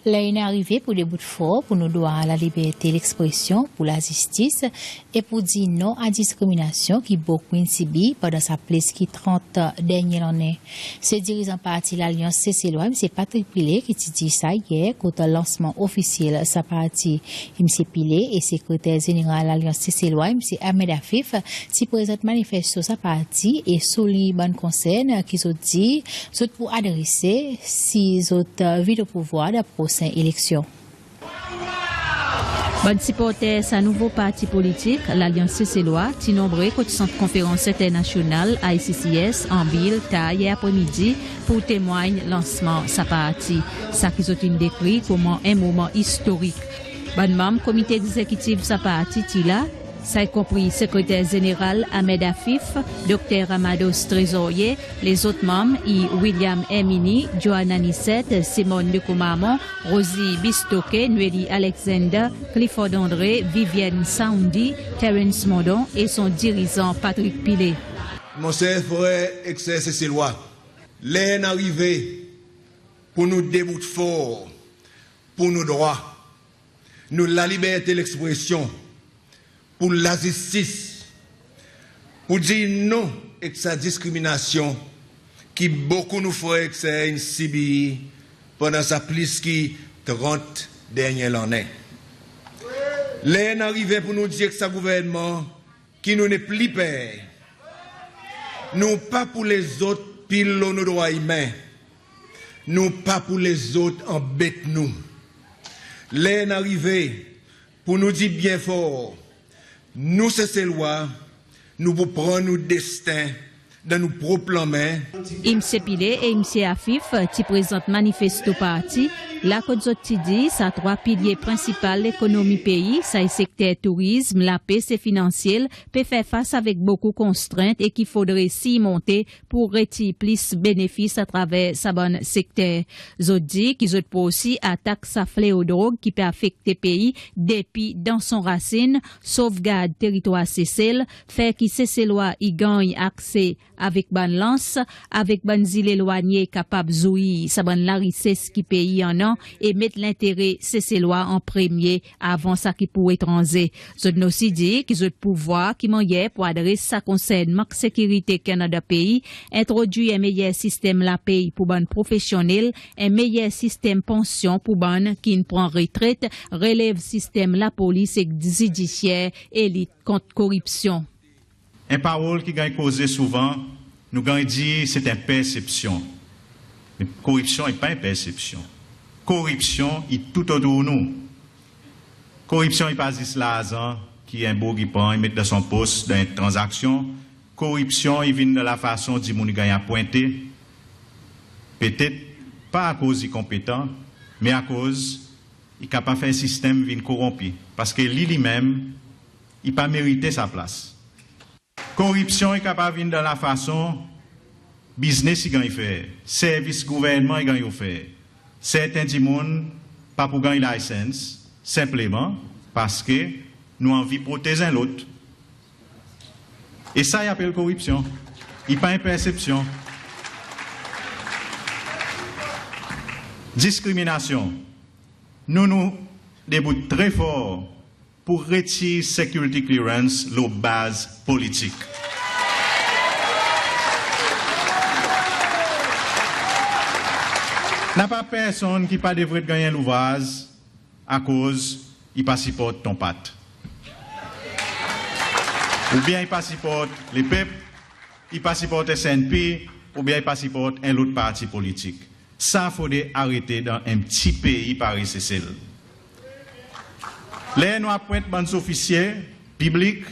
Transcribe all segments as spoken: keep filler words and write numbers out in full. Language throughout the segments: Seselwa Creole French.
Ler in arive pour debout for pour nou drwa a laliberte lekspresyon, pour lazistis e pour dir non a diskriminasyon ki bokou in sibir pandan sa plis ki trant dernyen lannen. Se dirizan parti Lalyans Seselwa, Msye Patrick Pillay, ki ti dir sa yer kot lansman ofisyel sa parti. Msye Pillay e Sekreter Zeneral Lalyans Seselwa, Msye Ahmed Afif, ti prezant manifesto sa parti e souliny bann konsern ki zot dir zot pou adrese si zot vin o pouvwar dan prosen eleksyon. Bann siporter sa nouvo parti politik, Lalyans Seselwa, ti nonbre kot Sant Konferans Enternasyonal, I C C S, Anbil, tar yer apremidi pour temwanny lansman sa parti, sa ki zot in dekrir konman en moman istorik. Bann manm Komite Egzekitif sa parti ti la, sa i konpri Sekreter Zeneral Ahmed Afif, Dokter Ramados Trésorier, lezot manm i William Herminie, Johanna Nicette, Simone de Commarmond, Rosie Bistoquet, Noélie Alexander, Clifford André, Vivienne Saoundy, Terence Mondon e son dirizan Patrick Pillay. Mon ser, frer ek ser Seselwa, ler in arive pour nou debout for pour nou drwa, nou laliberte lekspresyon, pour lazistis, pour dir non ek sa diskriminasyon ki bokou nou frer ek ser in sibir pandan sa plis ki trant dernyen lannen. Ler in arive pour nou dir ek sa gouvernman ki nou nepli per. Nou pa pou lezot pil lo nou drwa imen. Nou pa pou lezot anbet nou. Ler in arive pour nou dir byen for, nou Seselwa, nou pou pran nou desten dan nou prop lanmen. Msye Pillay e Msye Afif ti prezant manifesto parti la kot zot ti dir sa trwa pilye prensipal lekonomi pei, sa i sekter tourizm, lapes e finansyel, pe fer fas avek bokou kontrent e ki fodre sirmonte pour retir plis benefis atraver sa bann sekter. Zot dir ki zot pou osi atak sa fleo drog ki pe afekte pei depi dan son rasin, sovgard teritwar Sesel, fer ki Seselwa i ganny akse avek bann lans, avek bann zil elwanye kapab zwir sa bann larises ki pei annan e met lentere Seselwa an premye avan sa ki pour etranze. Zot in osi dir ki zot pou vwar ki mannyer pou adres sa konsern mank sekirite ki annan dan pei, entrodwir en meyer sistenm lapey pour bann profesyonnel, en meyer sistenm pansyon pour bann ki'n pran retret, relev sistenm lapolis ek zidisyer e lit kont koripsyon. En parol ki ganny koze souvan, nou ganny dir se en persepsyon. Me koripsyon i pa en persepsyon. Koripsyon i tou otour nou. Koripsyon i pa zis larzan ki en boug i pran, i met dan son pos dan en tranzaksyon. Koripsyon i vin dan lafason dimoun i ganny apwente. Petet pa akoz i konpetan, me akoz i kapab fer sistenm vin koronpi. Parski li, li menm, i pa merite sa plas. Koripsyon i kapab vin dan lafason biznes i ganny fer, servis gouvernman i ganny ofer. Serten dimoun pa pou ganny license senpleman parski nou anvi protez en lot. E sa i apel koripsyon. I pa en persepsyon. Diskriminasyon. Nou, nou debout tre for pour retir security clearance lo baz politik. Napa personn ki pa devret ganny en louvraz akoz i pa siport Ton Pat, oubyen i pa siport Lepep, i pa siport S N P, oubyen i pa siport en lot parti politik. Sa fodre arete dan en pti pei parey Sesel. Ler nou apwent bann zofisye piblik,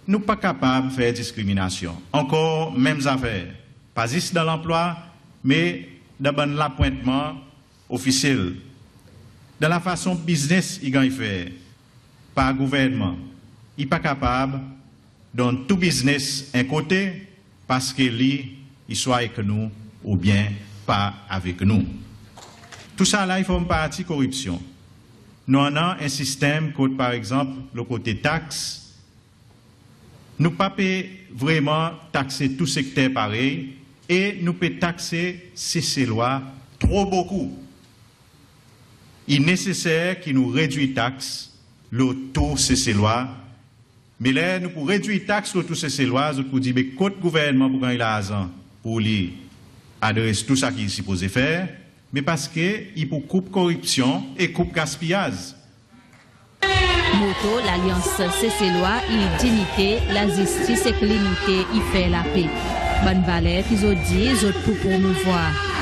nou pa kapab fer diskriminasyon. Ankor menm zafer, pa zis dan lanplwa, me dan bann lapwentman ofisyel. Dan lafason biznes i ganny fer par gouvernman, i pa kapab donn tou biznes en kote parski li i swa ek nou oubyen pa avek nou. Tousala i form parti koripsyon. Nou annan en sistenm kot, par egzanp, lo kote taks, nou pa pe vreman takse tou sekter parey e nou pe takse Seselwa tro bokou. i neseser ki nou redwir tax lo tou Seselwa. Me ler nou pou redwir tax lo tou Seselwa, zot pou dir, be kot gouvernman pou ganny larzan pour li adres tou sa ki i sipoze fer? Me parski i pou koup koripsyon e koup gaspiyaz. Moto Lalyans Seselwa i dinite, lazistis ek linite i fer lape. Bann valer ki zot dir zot pou promouvwar.